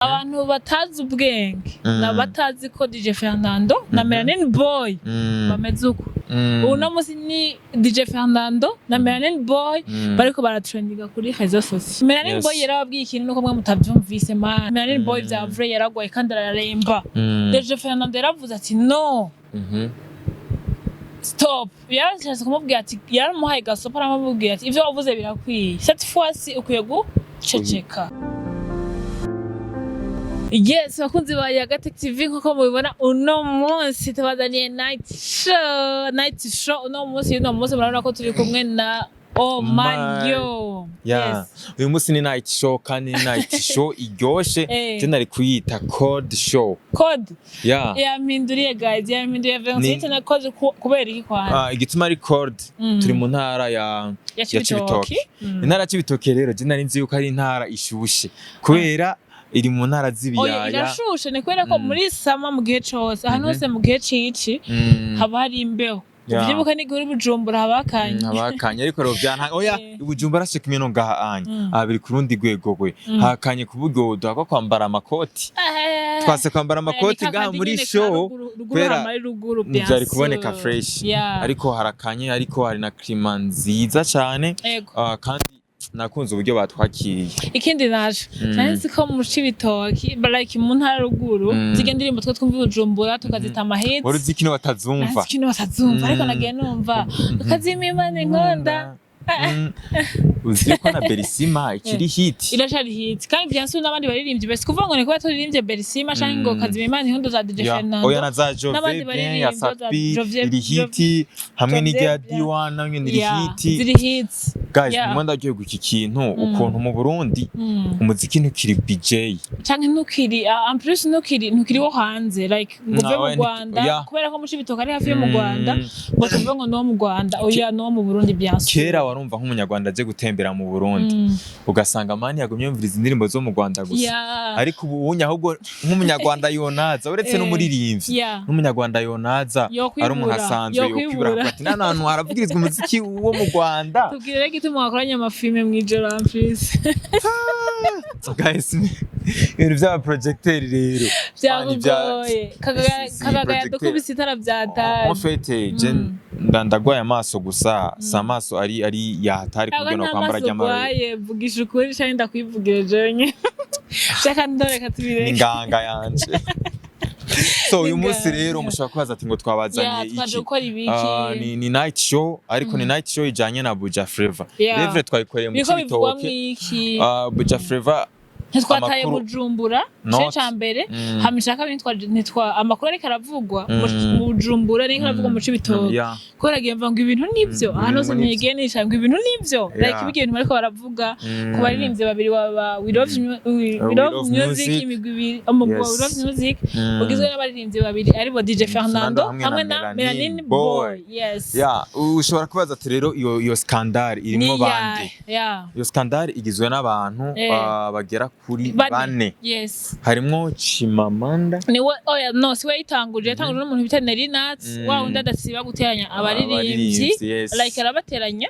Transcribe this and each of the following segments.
Abantu batazi ubwenge na batazi ko DJ Fernando na Melanin Boy bameze uko. Uno musi ni DJ Fernando na Melanin Boy bariko baratrendinga kuri réseaux sociaux. Melanin Boy yarababwiye ikintu, nuko mwe mutavyumvise, man. Melanin Boy vya vrai yaragwaye kandi araremba. DJ Fernando yaravuze ati: "No, stop." Yarashatse kumubwira ati, yaramuhaye gasopo, aramubwira ati: "Ivyo wavuze birakwiye, cette fois ukwiye guceceka." Yes, bakunzi ba Yagatec TV, nkuko mubibona, uno munsi tubazaniye night show. Night show uno munsi murabona ko turi kumwe na Omario. Yeah. Uyu munsi ni night show, kandi ni night show iryoshe. Je nari kuyita code show. Code? Yeah. Yampinduriye, guys, yampinduriye 28 na code kubera iki kwanza? Ah, igituma ari code, turi mu ntara ya ya ya Cibitoke. Cibitoke. Intara ya Cibitoke rero, je nari nzi yuko ari intara ishushe kubera iri mu ntara Oya, z'ibiyaya. Irashushe ni kubera ko muri summer, mu gihe cose, ahantu hose mu gihe cici haba hari imbeho. Uvyibuka n'igihe uri Bujumbura haba hakanye. Habakanye, ariko rero byanka, oya. Ibujumbura se kimwe no ngaha anya, aha biri ku rundi rwego gwe hakanye ku buryo duhakwa kwambara amakoti. Twase kwambara amakoti ngaha muri show kubera kubera ntivyari kuboneka fresh, ariko harakanye, ariko hari na climat nziza cane. Ah, kandi nakunze uburyo batwakiriye. Ikindi naco, nari nzi ko mu Cibitoki, like mu ntara ruguru, zirya ndirimbo twe twumva i Bujumbura tukazita amahits. Wari uzi kino batazumva? Nzi kino batazumva, ariko nagiye numva ukazima Imana inkonda. Uzi ko na Berisima ikiri hit? Iracari hit, kandi bien sûr n'abandi baririmbyi bese kuvuga ngo ni kuba turirimbye Berisima canke ngo kazima Imana inkondo za DJ Fernando Oya, na za Jove n'abandi bien ya baririmbyi za Sapi iri hit, hamwe n'irya Jove. D1 nayo iri hit. Ziri hits. Guys, ndimo ndaryoherwa iki kintu, ukuntu mu Burundi umuziki ntukiri BJ. Canke ntukiri, en plus ntukiri wo hanze, like ngo uve Nawe mu Rwanda, kubera ko mu Cibitoke ari hafi yo mu Rwanda, ngo tuvuge ngo nuwo mu Rwanda. Oya, nuwo mu Burundi, bien sûr. Kera warumva nk'umunyarwanda aje gutembera mu Burundi, ugasanga mani yagumye yumviriza indirimbo zo mu Rwanda gusa, ariko ubu unye ahubwo nk'umunyarwanda yonaza, uretse n'umuririmbyi, n'umunyarwanda yonaza Yokwibura, ari umuntu asanzwe, yokwibura. yokwibura avuga ati: "Nano hantu haravugirizwa umuziki wo mu Rwanda." Tubwire rero igituma wakoranye amafilme mw'ijoro en plus. Guys, ibintu by'aba projecteur rero. Byakugoye. Si Kagagaya projecteur. dukubise itara byataye. En fait, je ndagwaye amaso gusa, si amaso ari yahatari Ntabwo kubyo nta no kwambara maso ry'amara. ugwaye, vugisha ukuri canke ndakwivugire jewe nyene. Shaka ndoreka tubireke. N'inganga yanje. So uyu munsi N'inganga. rero mushobora kubaza ati ngo twabazaniye Twaje iki? gukora ibiki? Ah, ni night show, ariko ni night show ijanye na Buja Flavor. Yeah. Revre twayikoreye mu Biriko bivugwa Cibitoke. mwiki? Ah, Buja Flavor Ntitwataye amakuru Bujumbura Not. ce ca mbere, hama ica kabiri ntitwa amakuru ariko aravugwa mu Bujumbura niko aravugwa mu Cibitoke, kubera agiye mva ngo ibintu nivyo ahantu hose. Ibintu nivyo. Ntigiye nicaye ngo ibintu nivyo, like ibyo bintu bariko baravuga ku baririmbyi babiri wa We Love We We Love Love Music, Music. imigwi ibiri, umugwi wa We Love Music ugizwe n'abaririmbyi babiri, aribo DJ Fernando hamwe hamwe na na Melanin Melanin Boy. Boy, yes. Yeah, ushobora kubaza ati rero iyo scandale irimwo Ni bande? Iyo scandale igizwe n'abantu bagera kuri Bane. bane. Harimwo Chimamanda. Niwe, oya, no siwe yitanguje, yatanguje n'umuntu bita Nelly Nat, wa wundi adasiba guteranya abaririmbyi. Abaririmbyi, yes. Like arabateranya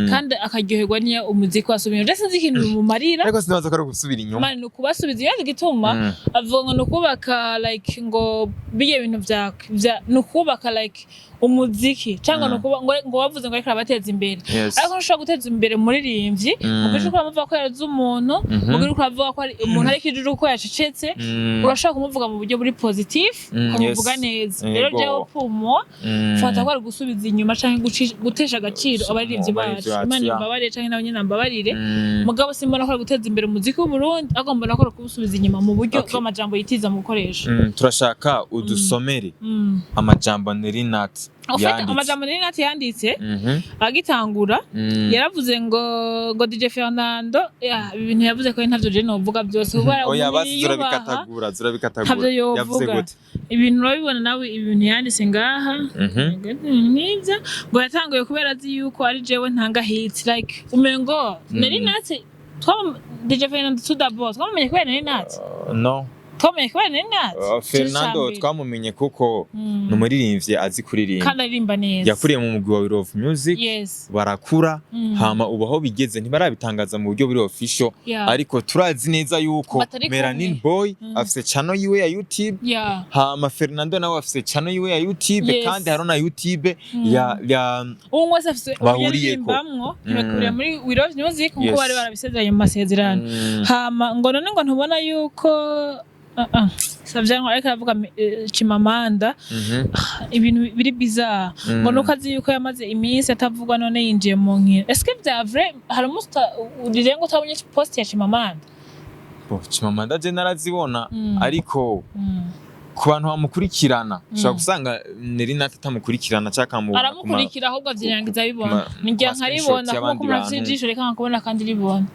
kandi akaryoherwa niyo umuziki wasubiye. Ndetse sinzi ikintu bimumarira. Ariko sinibaza ko ari ugusubira inyuma. Man, ni ukubasubiza ibibazo. Igituma avuga ngo ni ukubaka, like ngo bijya bintu vya ni ukubaka like umuziki cyangwa ni ukuba ngo bavuze ngo ariko arabateza imbere, ariko ntushobora guteza imbere umuririmbyi mugihe uriko uramuvuga ko yaruze umuntu, mugihe uriko uravuga ko ari umuntu ariko ijuru ko yacecetse. Urashobora kumuvuga mu buryo buri positif, ukamuvuga neza. Rero jewe pour moi, fata ko ari gusubiza inyuma canke gutesha agaciro abaririmbyi Abaririmbyi bacu. bacu, Imana imbabarire canke nawe nyene ambabarire, mugabo simbona ko ari guteza imbere umuziki w'Uburundi, ahubwo mbona ko ari kuwusubiza inyuma mu buryo bw'amajambo yitiza mu gukoresha. Turashaka udusomere amajambo Nelly Nat En fait, yanditse. amajambo Nelly Nat yanditse agitangura, yaravuze ngo DJ Fernando, ya, ibi bintu yavuze ko ntavyo je novuga byose kuko Oya, umuntu basi yiyubaha, zurabikatagura, zurabikatagura. Ntavyo Yavuze yovuga. gute? Ibintu urabibona nawe, ibintu yanditse ngaha nk'ibyo ngo yatanguye kubera azi yuko ari jewe ntanga hits, like umengo Nelly Nat twam DJ Fernando tout d'abord twamumenye kubera Nelly Nat. No. Twamenye kubera Nelly Nat. Fernando twamumenye kuko ni umuririmbyi azi kuririmba kandi aririmba neza. Yakuriye mu mugwi wa We Love Music, barakura. Hama ubu aho bigeze ntibarabitangaza mu buryo buri official, ariko turazi neza yuko Batari kumwe. Melanin Boy afise channel yiwe ya YouTube, hama Fernando nawe afise channel yiwe ya YouTube, kandi hariho na YouTube ya Umwe wese afise bahuriyeko. Aririmbamwo, ntibakuriye muri We Love Music nkuko bari barabisezeranye mu masezerano. Hama ngo none ngo ntubona yuko Savyango ariko aravuga Chimamanda ibintu biri bizarre, ngo nuko azi yuko yamaze iminsi atavugwa, none yinjiye mu nkino. Est-ce que vya vrai? Hari umunsi urirenga utabonye post ya Chimamanda? Bo, Chimamanda je narazibona, ariko ku bantu bamukurikirana ushobora gusanga Nelly Nat atamukurikirana canke akamubona Aramukurikira, ahubwo avyirangiza abibona. Nirya ku ma screenshot nkaribona y'abandi nkuko umuntu afise bantu. ijisho reka nkakubona kandi ribona,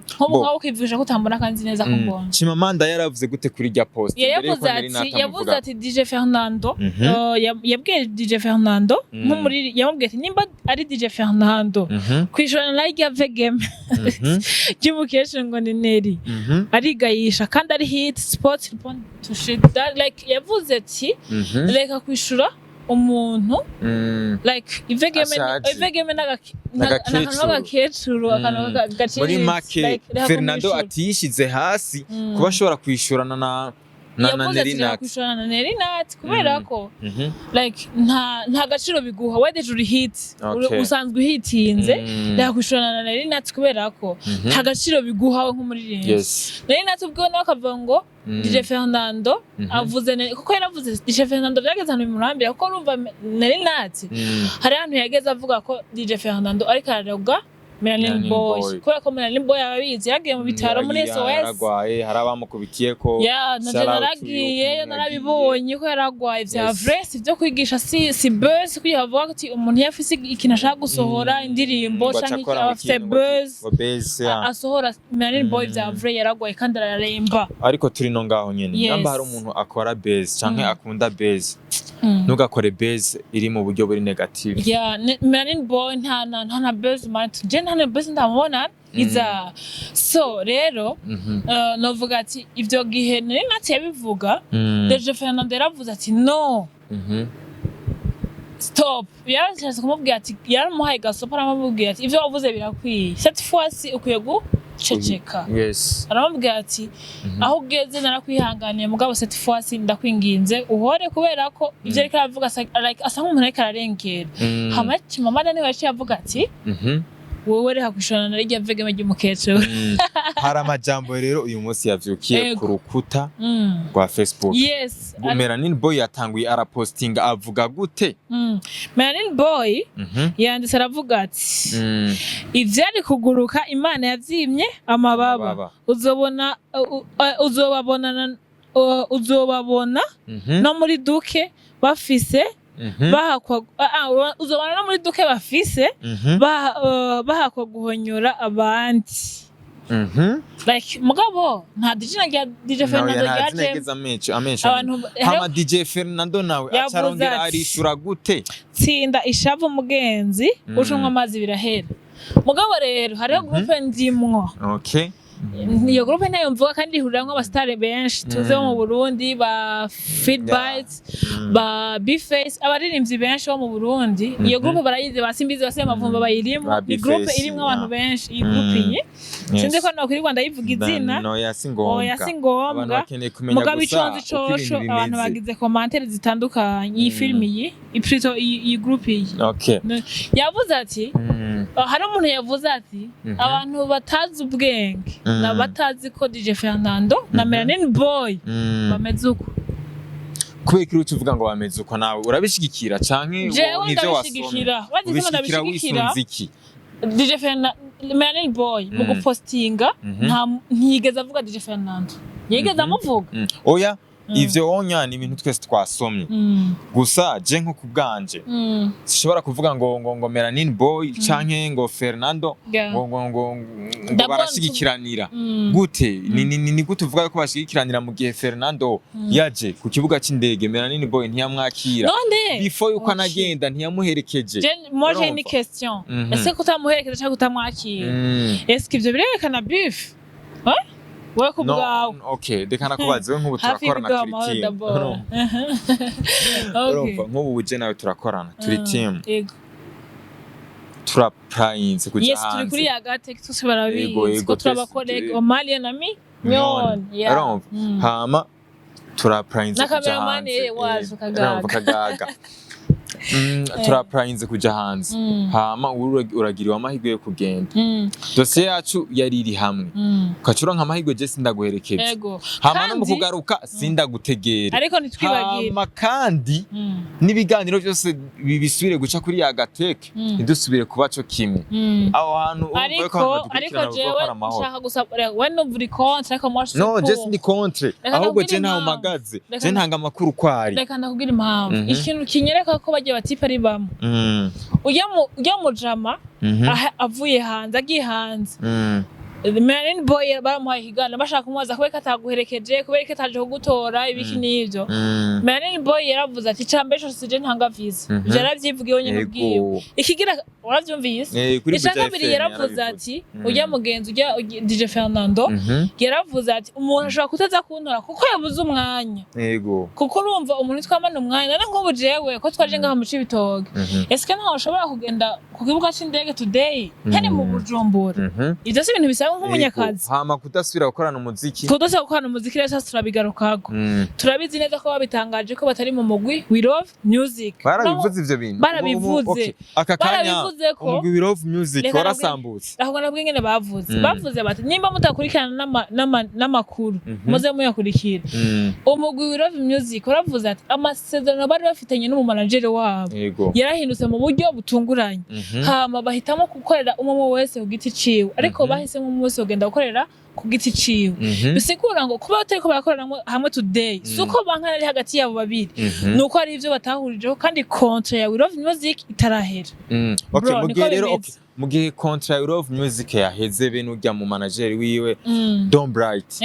nk'ubu Bo, nkawe ukivugisha ko utambona kandi nzi neza ko mbona. Chimamanda yaravuze gute kuri rya post Ya mbere yuko yavuze Nelly Nat ati, yavuze amuvuga? ati DJ Fernando, yabwiye DJ Fernando nk'umuriri, yamubwiye ati nimba ari DJ Fernando kwishura na rya vegeme ry'umukecuru ngo ni Nelly, arigayisha kandi ari hit spot to shit that. Like, yavuze ati reka kwishura umuntu like ivegeme. Ashaje. Ivegeme N'agakecuru. n'akantu k'agakecuru, akantu gaciriritse. Muri make, Like, reka Fernando kumwishura. atiyishize hasi kuba ashobora kwishurana na Yavuze ati Nelly reka Nat. kwishurana na Nelly Nat kubera ko like nta gaciro biguha, we déjà uri hit. Usanzwe uhitinze. Reka kwishurana na Nelly Nat kubera ko nta gaciro biguha we nk'umuririmbyi. Nelly Nat ubwo nawe akavuga ngo DJ Fernando avuze kuko yaravuze DJ Fernando byageze ahantu bimurambira, kuko urumva Nelly Nat hari ahantu yageze avuga ko DJ Fernando ariko araroga Melanin Melanin Boy, Boy. kubera ko Melanin Boy ababizi yagiye mu bitaro muri Yagiye, SOS. yaragwaye, hari abamukubitiyeko. Ya, naje Shout out to you, naragiyeyo, ukuntu narabibonye ko yaragwaye vya vrai. Si vyo kwigisha, si buzz kugira bavuga ati umuntu iyo afise ikintu ashaka gusohora, indirimbo Ngo aca canke akora aba ngo afise ikintu, ngo buzz, ngo buzz, ya. asohora. Melanin Boy vya vrai yaragwaye kandi araremba. Ariko turi no ngaho nyene, namba hari umuntu akora buzz canke akunda buzz, ntugakore buzz iri mu buryo buri negative. Ya, Melanin Boy nta na buzz man, je nta na buzz ndamubona iza. So rero novuga ati ivyo gihe Nelly Nat yabivuga, DJ Fernando yaravuze ati no, stop. Yarashatse kumubwira ati, yaramuhaye gasopo, aramubwira ati ivyo wavuze birakwiye, cette fois ukwiye guceceka. Aramubwira ati aho ugeze narakwihanganiye, mugabo cette fois ndakwinginze uhore, kubera ko ivyo ariko aravuga like, asa nk'umuntu ariko ararengera. Hama Chimamanda niwe yaciye avuga ati wowe reka kwishorana na rirya vegeme ry'umukecuru. Hari amajambo rero uyu munsi yavyukiye ku rukuta rwa Facebook. Melanin Boy yatanguye arapostinga avuga gute? Melanin Boy yanditse aravuga ati ivyari kuguruka Imana yavyimye amababa. Amababa. Uzobona uzobabona uzobabona no muri duke bafise bahakwa uzobona no muri duke bafise bahakwa guhonyora abandi. Like, mugabo nta izina rya DJ Nawe Fernando nta zina ryaje. yigeze amenshi. Abantu Hama DJ Fernando nawe Yavuze acarongera ati, arishura gute? Tsinda ishavu mugenzi, ucunywa amazi birahera. Mugabo rero hariho groupe ndimwo. Iyo groupe ntayo mvuga, kandi ihuriramwo abasitari benshi tuzi bo mu Burundi, ba Feedbite, ba Bface, abaririmbyi benshi bo mu Burundi. Iyo groupe barayizi, ba Simbizi, ba Semavumba bayirimo. Ba Ni groupe Bface, irimwo abantu benshi iyi groupe. Iyi sinzi ko nokwirirwa ndayivuga izina. No, ya si ngombwa. Oya, si Abantu ngombwa. bakeneye kumenya Mugabo gusa ico nzi uko coco, ibintu abantu bimeze. bagize commentaires zitandukanye iyi filimi iyi, plutôt iyi groupe iyi. Yavuze ati hari umuntu yavuze ati abantu batazi ubwenge na batazi ko DJ Fernando na Melanin Boy bameze uko. Kubera ko uca uvuga ngo bameze uko, nawe urabishigikira canke Jewe nivyo wasomye? ndabishigikira. Wazi ko Ubishigikira ndabishigikira. wisunze iki? DJ Fernando, Melanin Boy mu gupostinga nta ntiyigeze avuga DJ Fernando, yigeze amuvuga. Oya, ivyo onya ni ibintu twese twasomye. Gusa je nko ku bwanje sishobora kuvuga ngo Melanin Boy canke ngo Fernando ngo D'abord, barashigikiranira gute. Ni gute uvuga ko bashigikiranira mu gihe Fernando yaje ku kibuga c'indege, Melanin Boy ntiyamwakira, None before yuko anagenda ntiyamuherekeje? Moi j'ai une Urumva? question. Ese kutamuherekeza cyangwa kutamwakira, est-ce que ivyo birerekana beef? Hein? Wowe ku No, bwawe. Okay, reka nakubaze, we nk'ubu Hafi turakorana, y'ubiduha turi amahoro team. d'abord. Urumva, nk'ubu uje nawe turakorana, turi team, turapurayinze kuja Yes, turi kuri hanze. Yagatech, twese barabizi Yego, ko twese turabakorega Omalia na mi Mion. Mion, yeah. Urumva, hama turapurayinze Na kuja cameraman, hanze. Waje Kagaga. Urumva, Kagaga. Turapurayinze kuja hanze, hama ubu uragiriwe amahirwe yo kugenda. Dosiye yacu yari iri hamwe, ugaca uronka amahirwe, je sindaguherekeza, hama no mu kugaruka sindagutegera. Ariko ntitwibagire. Hama kandi n'ibiganiro byose bisubire guca kuri Yagateke, ntidusubire kuba co kimwe. Aho hantu urumva yuko Ariko abantu ariko badukurikirana bavuga ko jewe ari amahoro. nshaka gusa, we numva uri contre, ariko moi je suis No, je pour. sindi contre, Reka ahubwo ndakubwire je ntaho impamvu. mpagaze. Reka Je ntanga amakuru uko ari. Reka ndakubwira impamvu. Ikintu kinyereka ko bagiye batipe ari bamwe, ujya mujama avuye hanze, agiye hanze, Melanin Boy baramuhaye ikiganiro, bashaka kumubaza kubera ko ataguherekeje, kubera ko ataje kugutora, ibiki n'ivyo. Melanin Boy yaravuze ati: "Icambere cose, je ntanga visa." Ivyo yaravyivugiye wenyene ubwiwe. Ikigira uravyumvise? Kuri Ica Buja kabiri, FM yaravuze yarabivuze. ati ujya mugenzi ujya DJ Fernando yaravuze ati umuntu ashobora kutaza kuntora kuko yabuze umwanya. Kuko urumva umuntu twamana umwanya, none nk'ubu jewe ko twaje ngaha mu Cibitoke, eske ntaho ushobora kugenda ku kibuga c'indege today ntari mu Bujumbura? Ivyo si ibintu bisaba nk'umunyakazi. Hama kudasubira gukorana umuziki. Kudasubira gukorana umuziki rero, sasa turabigarukako. Turabizi neza ko babitangaje ko batari mu mugwi We Love Music. Barabivuze ivyo bintu? Barabivuze. Okay. Aka kanya Barabivuze ko umugwi We Love Music Reka warasambutse. Ahubwo nabwo ingene bavuze, bavuze bati nimba mutakurikirana n'amakuru, muze muyakurikira. Umugwi We Love Music waravuze ati amasezerano bari bafitanye n'umumanajeri wabo yarahindutse mu buryo butunguranye, hama bahitamo gukorera umwe umwe wese ku giti ciwe, ariko bahisemo umwe wese kugenda gukorera ku giti ciwe. Bisigura ngo kuba batariko barakorera hamwe today, si uko bankana ari hagati yabo babiri, ni uko hari ivyo batahurijeho, kandi contrat ya We Love Music itarahera. Okay, Bro, mu niko gihe rero bimeze. okay, mu gihe contrat ya We Love Music yaheze, be n'urya mu manager wiwe Don Bright,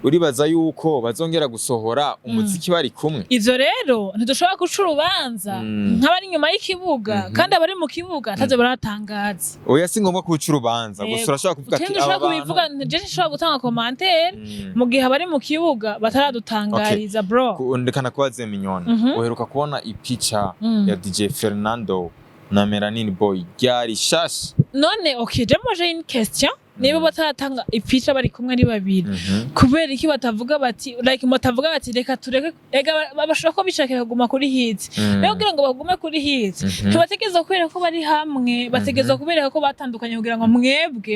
uribaza yuko bazongera gusohora umuziki bari kumwe? Ivyo rero ntidushobora guca urubanza nk'abari inyuma y'ikibuga, kandi abari mu kibuga ntavyo baratangaza. Oya, si ngombwa kuca urubanza gusa, urashobora kuvuga ati Ikindi aba ushobora bantu kubivuga, je nshobora gutanga commentaire mu gihe abari mu kibuga bataradutangariza, bro. Ndeka nakubaze, Mignone, uheruka kubona ipica ya DJ Fernando na Melanin Boy ryari shasha? None okay, je moi j'ai une question: niba bataratanga ipica bari kumwe ari babiri, kubera iki batavuga bati, like, batavuga bati reka tureke? Ega bashobora ko bishakira kuguma kuri hit. Rero kugira ngo bagume kuri hit, ntibategerezwa kubera ko bari hamwe, bategerezwa kubereka ko batandukanye, kugira ngo mwebwe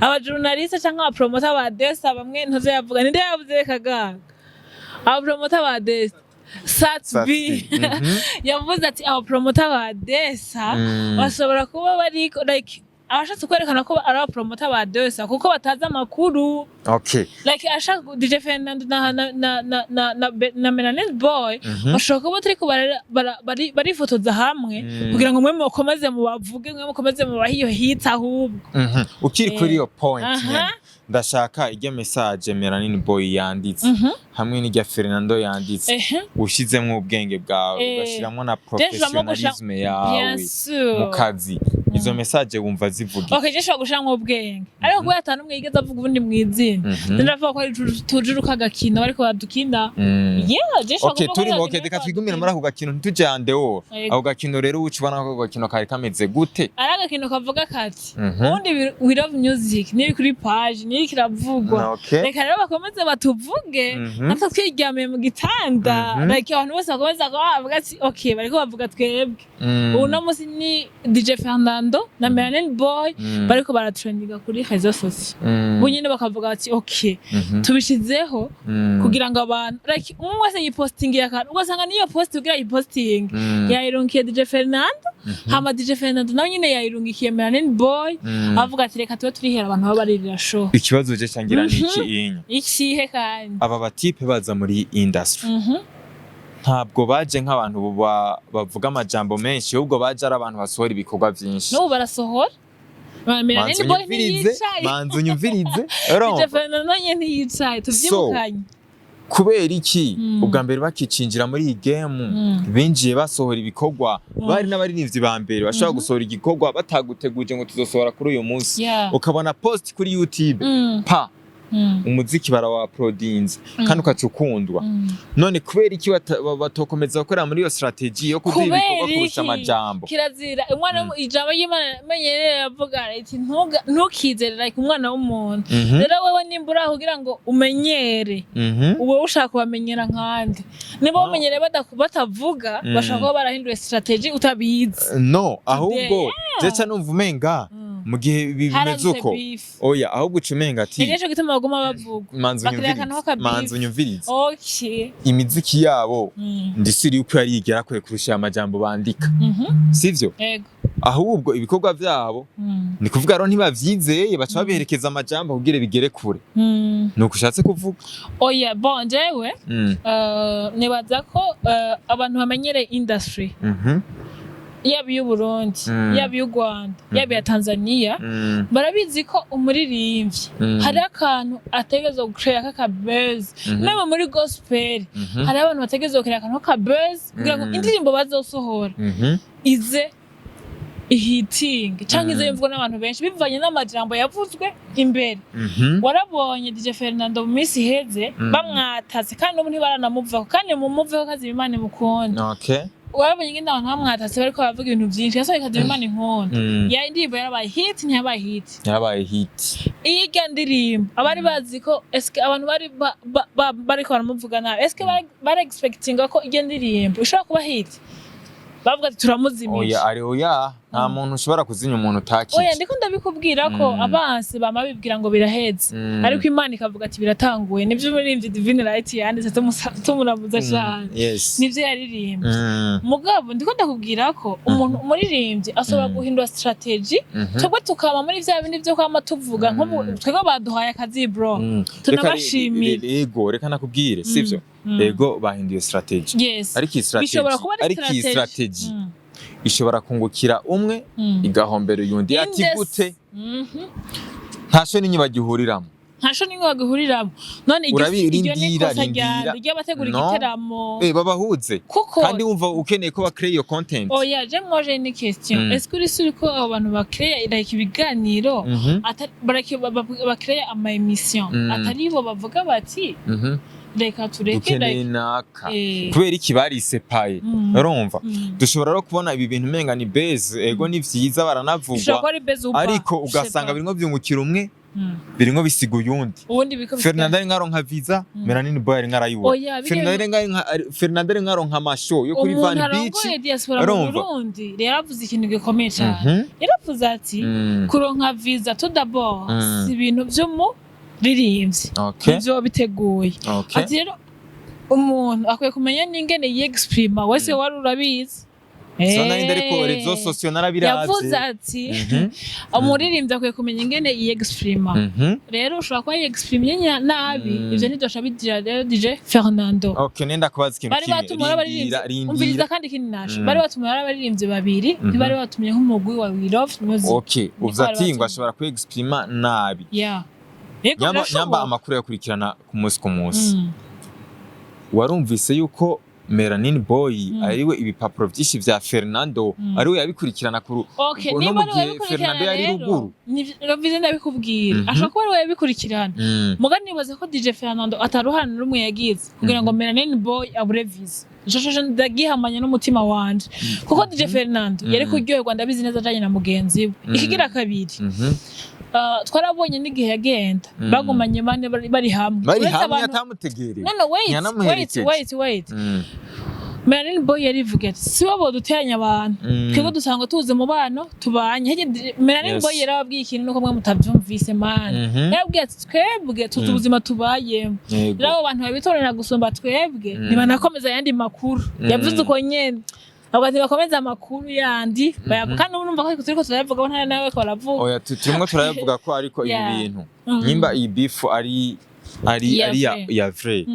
abajournaliste cyangwa abapromota ba Desa bamwe ntuzayavuga. Ninde yavuze, Kagaga? Abapromota ba Desa, Sat B. Yavuze ati abapromota ba Desa bashobora kuba bari like abashatse kwerekana ko ari abapromota ba Desa kuko batazi amakuru. Like ashaka DJ Fernando na Melanin Boy bashobora kuba bariko barifotoza hamwe kugira ngo mwe mukomeze mubavuge, mwe mukomeze mubahe iyo hit ahubwo. Ukiri kuri iyo point nyene, ndashaka irya message Melanin Boy yanditse hamwe n'irya Fernando yanditse, ushizemwo ubwenge bwawe, ugashiramwo na Je nshiramo professionalisme yawe Bien sûr. mu kazi, izo message wumva zivuga iki? Okay, je nshobora gushiramwo ubwenge, ariko kubera ata n'umwe yigeze avuga ubundi mw'izina, ndavuga ko ari tujuru k'agakino bariko baradukina. Yeah, je nshobora Okay, kuvuga ko turi ari okay, agakino reka bariko twigumire baradukina. muri ako gakino, ntituje dehors. Yego. Ako gakino rero, uca ubona ko ako gakino kari kameze gute? Ari agakino kavuga kati ubundi We Love Music niri kuri page niri kiravugwa. Reka rero bakomeze batuvuge, natwe twiryamiye mu gitanda. Like abantu bose bakomeza kuba bavuga ati okay, bariko bavuga twebwe. Ubu no munsi ni DJ Fernando na Melanin Boy bariko baratrendinga kuri réseaux sociaux. Bo nyene bakavuga bati okay, tubishizeho kugira ngo abantu, like, umwe wese yipostingiye akantu, ugasanga niyo post kugira yipostinge yayirungikiye DJ Fernando, hama DJ Fernando nawe nyene yayirungikiye Melanin Boy, avuga ati reka tube turihera abantu baba baririra show. Ikibazo je cangira ni iki inyo. Ikihe kandi? Aba batipe baza muri industry, ntabwo baje nk'abantu bavuga amajambo menshi, ahubwo baje ari abantu basohora ibikorwa vyinshi. N'ubu barasohora. Melanin Manza Boy unyumvirize, ntiyicaye. manza unyumvirize. DJ Urumva? Fernando nyene ntiyicaye, tuvyibukanye. Kubera iki ubwa mbere bakicinjira muri iyi game binjiye basohora ibikorwa, bari n'abaririmbyi ba mbere bashobora gusohora igikorwa bataguteguje ngo tuzosohora kuri uyu munsi, ukabona post kuri YouTube pa Umuziki barawaprodinze kandi ukaca ukundwa. None kubera iki batokomeza gukorera muri iyo strategy yo kuduha Kubera ibikorwa kurusha iki? amajambo? Kirazira umwana ijambo ry'Imana menyereye yavuga iti: "Ntukizere like umwana w'umuntu." Rero wewe nimba uri aho kugira ngo umenyere, uba ushaka kubamenyera nkande? Niba No. bamenyereye batavuga, bashobora kuba barahinduye strategy utabizi. No, ahubwo jeca numva umenga mu gihe ibi bimeze Haradutse uko, beef. oya, ahubwo uca umenga ati Ni nico gituma baguma bavuga. Manzi Bakiriya akantu unyumvirize. k'akabeef. Manzi unyumvirize. Imiziki yabo, ndisiri yuko yari igera kure kurusha aya majambo bandika, sivyo? Ego. Ahubwo ibikorwa vyabo, ni kuvuga rero ntibavyizeye, baca babiherekeza amajambo kugira bigere kure. Nuko ushatse kuvuga? Oya, bon, jewe nibaza ko abantu bamenyereye industry, yaba iy'Uburundi, yaba iy'u Rwanda, yaba iya Tanzania, barabizi ko umuririmbyi hari akantu ategerezwa gucreya k'akabuzz. Même muri gospel hari abantu bategerezwa gucreya akantu k'akabuzz kugira ngo indirimbo bazosohora ize ihitinge canke ize yumvwa n'abantu benshi bivanye n'amajambo yavuzwe imbere. Warabonye DJ Fernando mu minsi iheze bamwataze, kandi n'ubu ntibaranamuvako, kandi mumuveho, kazi Imana imukunda. Warabonye ingene abantu bamwatatse, bariko baravuga ibintu vyinshi, yasohoye Kazi Imana inkunda. Ya indirimbo yarabaye hit, ntiyabaye hit? Yabaye hit. Irya ndirimbo abari bazi ko, eske abantu bari bariko baramuvuga nabi, eske bari expectinga ko irya ndirimbo ishobora kuba hit? Bavuga ati turamuzimije. Oya, ari oya, nta muntu ushobora kuzinya umuntu utakije. Oya, ndiko ndabikubwira ko abansi bama bibwira ngo biraheze, ariko Imana ikavuga ati biratanguye. Nivyo umuririmbyi Divine Light yanditse, tumuramuza cane. Nivyo yaririmbye. Mugabo ndiko ndakubwira ko umuntu umuririmbyi ashobora guhindura strategy, twebwe tukaba muri vya bindi vyo kwama tuvuga nk'ubu. Twebwe baduhaye akazi, bro. Tunabashimira. Ego, reka nakubwire, sivyo? Ego, bahinduye strategy. Ariko iyi strategy, Bishobora kuba ari ariko iyi strategy. strategy ishobora kungukira umwe, igahombera uyundi. Ati gute? Nta sho n'inyi bagihuriramo. Nta sho n'imwe bagihuriramo. None iryo iryo ni Rindira, ikosa rindira. ry'abategura No. igiteramo. Babahuze. Kuko Kandi wumva ukeneye ko bacréa iyo content. Oya, je moi j'ai une question. Est-ce que uri sûr ko abo bantu bacréa like ibiganiro, bacréa ama émission, atari bo bavuga bati reka tureke Dukeneye like naka? Kubera iki barisepaye? Urumva, dushobora rero kubona ibi bintu umenga ni buzz. Ego, ni vyiza, Bishobora baranavugwa, kuba ari buzz upa. ariko ugasanga birimwo vyungukira umwe, birimwo bisiga uyundi. Ubundi biko Fernando ari nkaronka visa, Melanini Boy ari nkarayibura. Oya, Fernando ari nkaronka amashow yo kuri umuntu Van Beach. arongoye diaspora mu Urumva? Burundi rero avuze ikintu gikomeye cyane. Yaravuze ati kuronka visa tout d'abord si ibintu vy'umuririmbyi, nivyo biteguye. Ati rero umuntu akwiye kumenya n'ingene yexprima wese. Wari urabizi. So nari ariko réseaux sociaux narabiravye. Yavuze ati umuririmbyi akwiye kumenya ingene yexprima. Rero ushobora kuba yexprimye nabi, ivyo ntivyosha bigira rero DJ Fernando. Okay, nenda kubaza ikintu Bari kimwe. batumye abaririmbyi, Rindira, umviriza, rindira. kandi ikindi naco, bari batumye abaririmbyi babiri, ntibari batumye nk'umugwi wa We Love Music. Okay, Niko uvuze bari ati ngo batumye. ashobora kwexprima nabi. Yeah, yego. Nyamba Birashoboka. amakuru yakurikirana ku munsi ku munsi. Warumvise yuko Melanin Boy ariwe ibipapuro byinshi vya Fernando ariwe yabikurikirana ku Okay, no niba mu ari we gihe yabikurikirana Fernando yari rero, ruguru. Ravize ndabikubwira. Ashobora kuba ari we yabikurikirana. Muga nibaza ko DJ Fernando ataruhara na rumwe yagize kugira ngo Melanin Boy abure visa. Ico co ndagihamanya n'umutima wanje. Kuko DJ Fernando yari kuryoherwa, ndabizi neza, ajanye na mugenzi we. Ikigira kabiri, twarabonye n'igihe yagenda, bagumanye bane bari hamwe. Bari Uretse hamwe atamutegereye. No, wait, wait, Ntiyanamuherekeje. wait, wait. Melanin Boy yarivuga ati si bo boduteranya abantu, twebwe dusanga tuzi umubano tubanye. Melanin Boy yarababwiye ikintu nuko mwe mutavyumvise, man. Yarababwiye ati twebwe tuzi ubuzima tubayemo. Rero abo bantu babitorera gusumba twebwe, ntibanakomeza ayandi makuru. Yavuze uko nyene, avuga ati bakomeze amakuru yandi bayavuga, kandi ubu numva ko turiko turayavuga, bo nta nawe ko baravuga. Oya, turimo turayavuga ko, ariko ibi bintu, nimba iyi beef ari Ya ari ya vrai. ya vrai,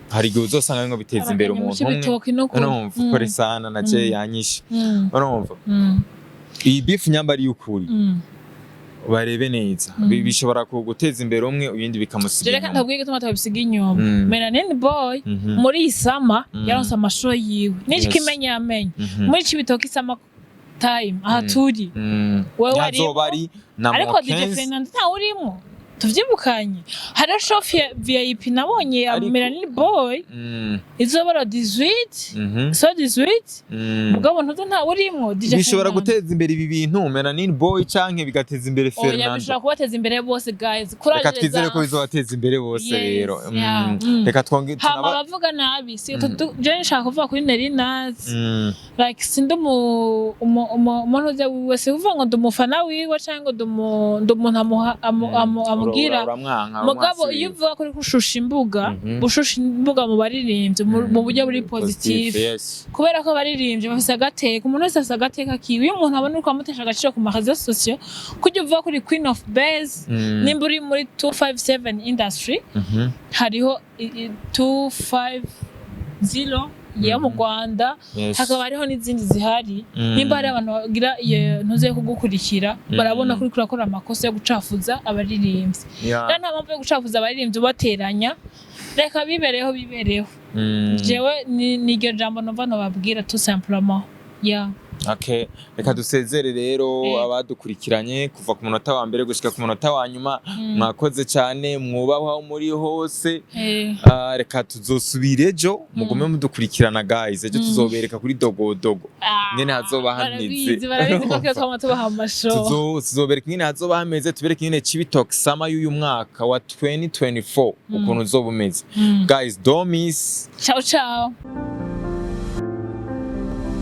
hari igihe uzosanga bimwe biteza imbere Abakanya umuntu umwe. Cibitoke no Urumva, ukore sana na je yanyishe. Urumva, iyi beef nyamba ari y'ukuri, barebe neza. Bishobora guteza imbere umwe, ibindi bikamusiga Reka inyuma. ntabwiye igituma tutabisiga inyuma. Melanin Boy muri iyi summer yaronse amashow yiwe n'iki kimenya yamenye muri Cibitoke summer time aha turi. Wewe Ntazoba ari na ariko DJ Mokenzi. Fernando ntawe urimo. Tuvyibukanye, hariho show ya VIP nabonye ya Melanin Boy izoba le 18, so 18. Mugabo ntuze, ntawe urimwo DJ Bishobora Fernando. guteza imbere ibi bintu Melanin Boy canke bigateza imbere Oya, Fernando? bishobora kubateza imbere bose, guys. Reka Courage. twizere ko bizobateza imbere bose. Rero reka twonge Hama abavuga nabi, si je nshaka kuvuga kuri Nelly Naz, like sindi umuntu uza wiwe, si kuvuga ngo ndi umufana wiwe canke ngo ndi umuntu amugira. Uramwanka? Mugabo iyo uvuga kuri gushusha imbuga, gushusha imbuga mu baririmbyi mu buryo buri positive, kubera ko abaririmbyi bafise agateka, umuntu wese afise agateka kiwe. Iyo umuntu abona uriko amutesha agaciro ku ma réseaux sociaux, kujya uvuga kuri Queen of Base, nimba uri muri 257 industry, hariho 250 yo mu Rwanda, hakaba hariho n'izindi zihari. Nimba hari abantu bagira iyo ntuze yo kugukurikira, barabona ko uriko urakora amakosa yo gucafuza abaririmbyi. Rero nta mpamvu yo gucafuza abaririmbyi ubateranya, reka bibereho bibereho. Jewe ni iryo jambo numva nobabwira, tout simplement, yeah. Okay. Reka dusezere rero abadukurikiranye kuva ku munota wa mbere gushika ku munota wa nyuma. Mwakoze cyane, mwubahwa aho muri hose. Ah, reka tuzosubira ejo, mugume mudukurikirana, guys. Ejo tuzobereka kuri dogodogo Ah, ingene hazoba hameze. Barabizi, barabizi ko twama tubaha amashow. Tuzobereka ingene hazoba hameze, tubereke ingene Cibitoke Summer y'uyu mwaka wa 2024 ukuntu uzoba umeze. Guys, don't miss. Ciao ciao.